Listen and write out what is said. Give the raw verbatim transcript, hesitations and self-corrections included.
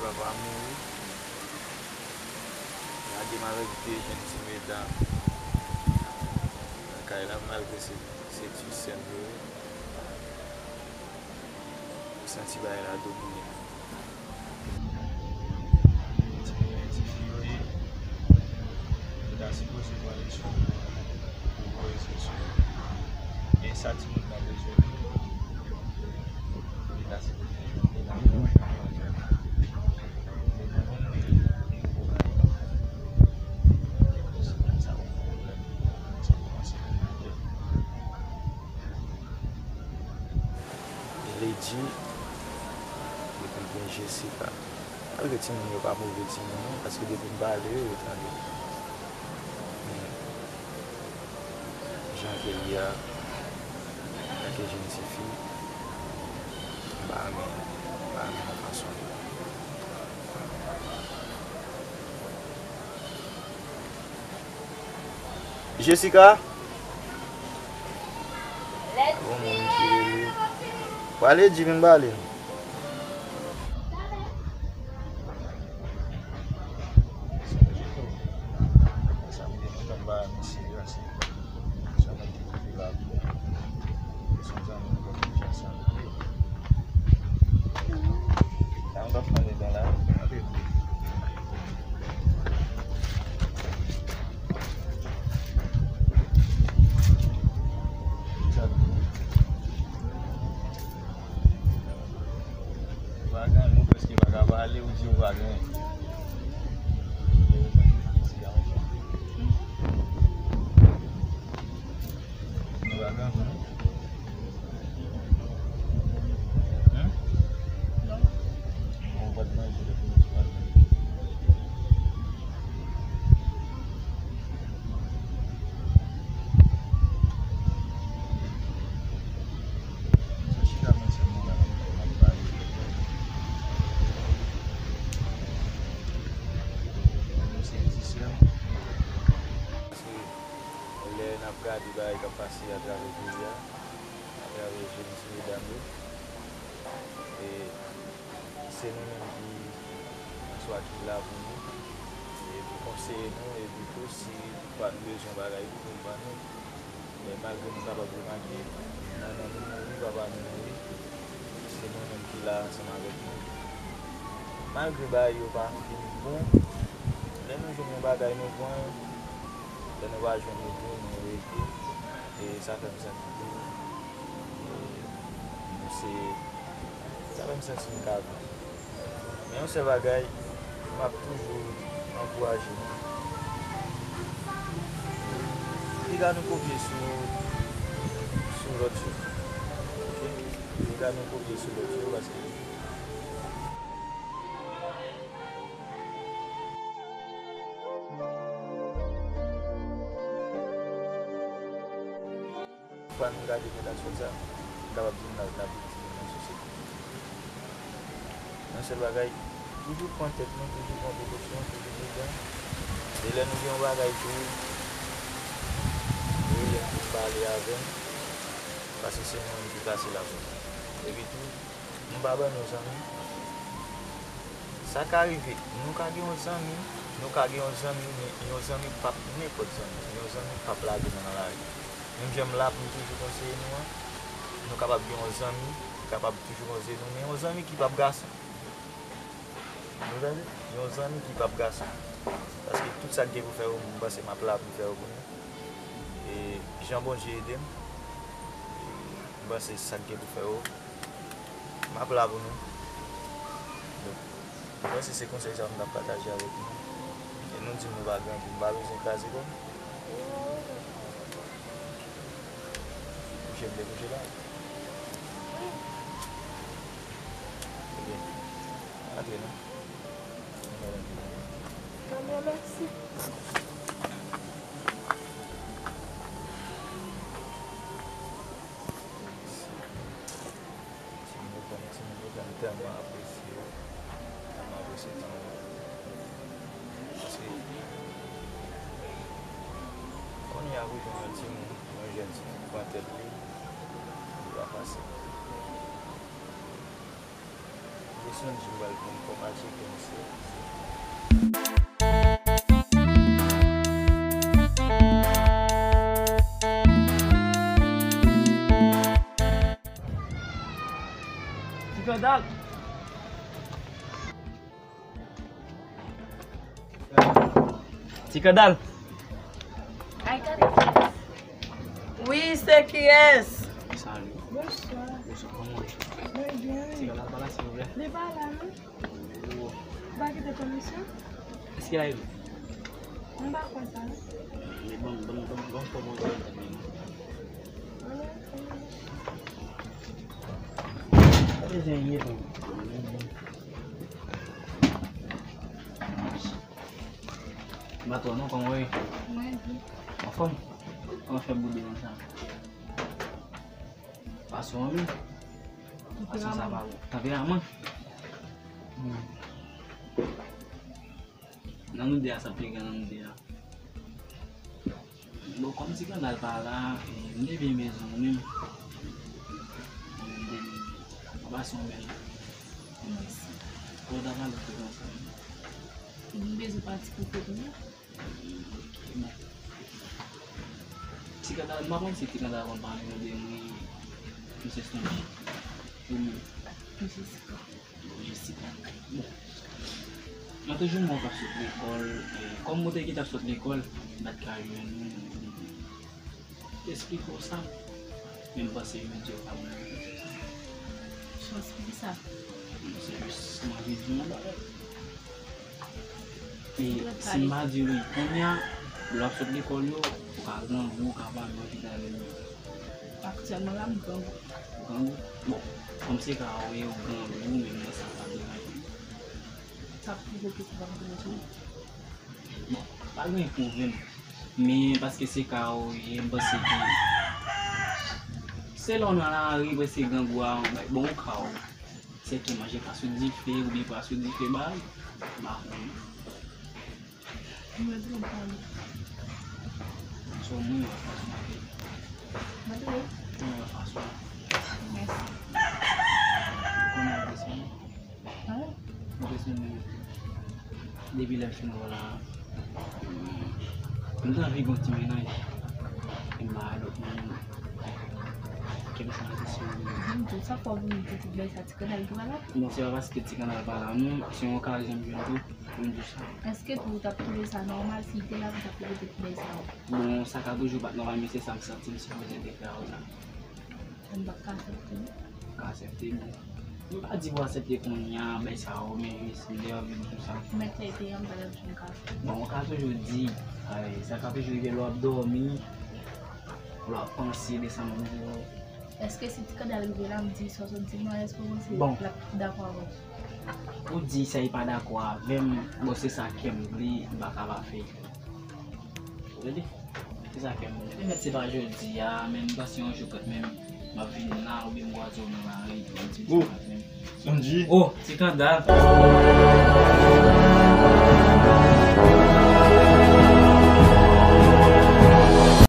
Papa mouri. Lage m avèk de jèn ti medam nan kay la, malgre se, se ti sè m yo ye. Ou santi bagay la domine. Ti fi yo ye. Yo ta sipoze pran leson pou voye sou yo. E sa timoun nan bezwen tou. Li ta sipoze jwenn li nan yon jwèt. Men nan moun li, li gwo bagay. Sa yon pwoblèm. Sa kòmanse vin pwoblèm. Lady, epi gen Jessica. Malgre timoun yo pa move timoun non, paske depi m pale yo, yo tande. Men, jan ke l ye a, antanke jèn tifi, m pa renmen, m pa renmen nan fason l ye. Jessica? Gon moun ki rele. Pale, di vin pale. Vagan, nou prèske pa ka pale, ou di ou vagan. Nou vagan, non? Hein? Non. Bon, ou pa t manje depi nou t pale. Paske lè n ap gade bagay k ap pase atravè peyi a, atravè jèn ti medam yo, e se nou menm ki, oswa ki la pou nou, e pou konseye nou, epi tou si toutfwa nou bezwen bagay pou nou ban nou. Men malgre nou kapab remake, manman nou mouri, papa nou mouri, se nou menm ki la ansanm avèk nou. Malgre bagay yo pa fin bon, lè nou jwenn yon bagay, nou pran l, lè nou pa jwenn li tou, nou rete. E sa fè m santi tou, e, nou se, sa fè m santi m ka viv. Men yon sèl bagay, m ap toujou ankouraje nou. Piga nou kopye sou, sou lòt yo. Oke? Piga nou kopye sou lòt yo, paske Fwa nou gade kondaksyon sa, m kapab di n ap, n ap viktim nan sosyete. Yon sèl bagay, toujou pran tèt nou, toujou pran prekosyon, toujou pridan. E lè nou gen yon bagay pou nou, rele m pou n pale avè m, paske se mwen menm ki pase la pou nou. Epi tou, nou pa ban nou zanmi. Sa ka rive, nou ka gen yon zanmi, nou ka gen yon zanmi, men yon zanmi p ap nenpòt zanmi, yon zanmi p ap lage nou nan lari. Menm jan m la pou m toujou konseye nou an, nou kapab gen yon zanmi ki kapab toujou konseye nou, men yon zanmi ki p ap gason. Ou tande? Yon zanmi ki p ap gason. Paske tout sa k gen pou fè yo, m panse m ap la pou m fè yo pou nou. E jan Bondye ede m, m panse sa k gen pou fè yo, m ap la pou nou. Donk, m panse se konsèy sa m t ap pataje avèk nou. E nou di m nou pa gen anpil, m pa bezwen kraze kò m. Kouche m te kouche la. Ebyen, antre non. Mwen mèsi. Timoun yo konn, timoun yo konn tèlman apresye w, tèlman apresye tan w. Paske kounye a pou jwenn yon timoun, yon jèn timoun ki pran tèt li, li pa fasil. Sonje m pral pran kòb achte yon sèvis. Ti Kandal. Ti Kandal. Ay, gade kiyès. Wi, se kiyès? Salut. Bonswa. Bonswa, kòman w ye? Mwen byen. Ti Kandal pa la, silvouplè. Li pa la, non. Ou pa kite komisyon? Èske l a rive? M pa kwè sa, non. Men bon, bon, bon, bon, kòman w ye? Pa bezwen ye, non. M pa twò non, kòman w ye? Mwen byen. Anfòm? Kòman fè bout de konsa? Fason an menm? Fason sa pa bon. Tanperaman. Hmm. Nan nou de a, sa pi gran nan nou de a. Bon, kòm Ti Kandal pa la, eh, m te byen bezwen w menm. M te byen bezwen w. Ou pase yon bèl. Mèsi. Kòman w ta pale pou konsa? M bezwen pati pou kote m. Ok, bon. Ti Kandal, m pa konn si Ti Kandal konn pale nou de mwen, misye Sonji. Ou menm? Misye Sika. Jessica. Bon. Mwen toujou wè w k ap sot lekòl, e, kòm mwen te gentan sot lekòl, m pa t ka jwenn ou, mwen te esplike w sa. Men m panse jodi a w ka ban mwen. Chans pou kisa? Se jis mwen anvi di w yon bagay. E si m pa di w li kounye a, lè w ap sot lekòl yo, ou ka grangou, ou ka pa gen anvi t ale yo. Aktyèlman la, m grangou. Grangou? Bon, kòm se ka w ye, ou grangou, men mwen sa pa deranje m. Sa pwouve ke se pa m ki mete w. Bon, pa gen pwoblèm. Men paske se ka w ye, m panse ke se lè w nan lari, prèske grangou a, bon, ou ka w. Se ki manje pa sou dife, oubyen pa sou dife, bay. M pa konnen. Mwen di w pale. So, mwen wè fason ap ye. Mwen di w. Mwen wè fason. Mèsi. Konnen w bezwen. An? Ou bezwen mwen. Depi lè m fin wè w la, m t anvi gon ti mennaj. E m pa wè lòt moun. Kèm sa nan kesyon. M di w sa fò w vin di tout bagay sa, Ti Kandal ki pa la? Non, se pa paske Ti Kandal pa la, non. Se yon okazyon m jwenn tou. Pou m di sa. Èske tou ou t ap twouve sa nòmal si l te la pou l t ap repete tout bagay sa yo? Bon, sa ka toujou pa t nòmal, men se sa m santi m sipoze te fè a la. M p ap ka aksepte, non. Ka aksepte, bon. M pa di pou w aksepte kounye a, bagay sa yo, men jis m te anvi di w sa. Mèt fè te an, m pa t ap janm ka fè. Bon, ou ka toujou di, ay, sa ka toujou rive lè w ap dòmi, lè w ap panse de sa m ap di w. Èske si Ti Kandal rive la, m di sa w sot di m nan, èske w panse l ap dakò avè w? Ou di sa, li pa dakò avè m, bon, se sa kè m vle, m pa ka pa fè. Ou tande? Se sa kè m vle. Petèt se pa jodi a, men m panse yon jou kanmenm, m ap vin la, oubyen m kwaze w nan lari, epi w ap di m sa avè m. Sonji. Oh, Ti Kandal.